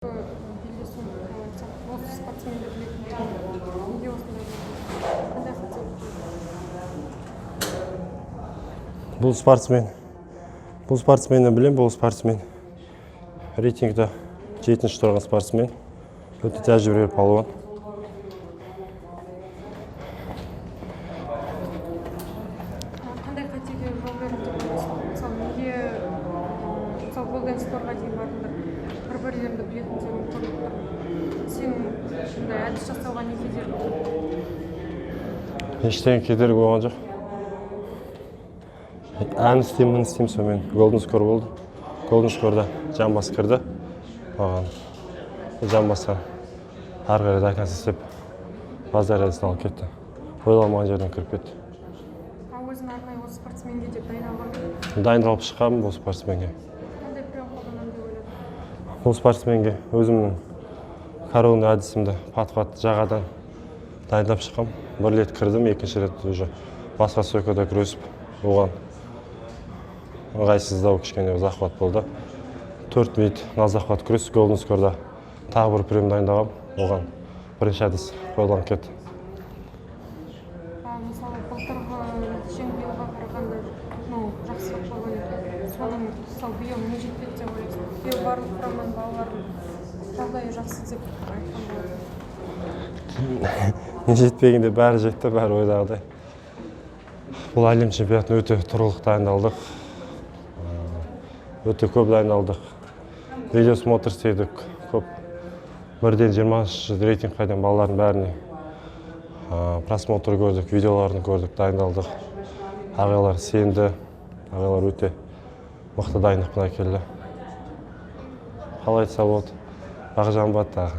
Белдесу туралы айтсақ, осы спортсменді білетін, неге осындай болды? Қандай қателік болды? Бұл спортсменді білемін. Бұл спортсмен рейтингде жетінші тұрған спортсмен, өте тәжірибелі палуан. Қандай қатеге жол берді деп ойлайсың? Мысалы, неге, мысалы, голден скорға дейін бардыңдар, бір бірлеріңді білетіндерің көрініп тұр. Сен мындай әдіс жасауға не кедергі болды? Ештеңе кедергі болған жоқ. Ән істеймін, мін істеймін, сонымен голден скор болды. Голден скорда жамбас кірді маған. Жамбастан ары қарай до конца істеп, базар әдісін алып кетті, ойламаған жерден кіріп кетті. А өзің арнайы осы спортсменге деп дайындалған ба едің? Дайындалып шыққанмын бұл спортсменге. Қандай прием қолданамын деп ойладың? Бұл спортсменге өзімнің коронный әдісімді, подхват жағадан дайындап шыққам. Бір рет кірдім, екінші рет уже басқа стойкада күресіп, оған ыңғайсыздау кішкене захват болды. 4 минут на захват күрес, голден скорда тағы бір прием дайындағанмын, оған бірінші әдіс қолданып кетті. А мысалы, былтырғы нәтижең биылға қарағанда, ну, жақсырақ болған екен. Соның, мысалы, биыл не жетпеді деп ойлайсың? Биыл барлық құраманың балаларының жағдайы жақсы деп айтқан болатын. Не жетпегенде, бәрі жетті, бәрі ойдағыдай. Бұл әлем чемпионатына өте тұрғылықты дайындалдық, өте көп дайындалдық, видеосмотр істедік көп. Бірден 20-шы рейтингқа дейін балалардың бәріне просмотр көрдік, видеоларын көрдік, дайындалдық. Ағайлар сенді, ағайлар өте мықты дайындықпен әкелді. Қалай айтса болады, бақ жанбады тағы.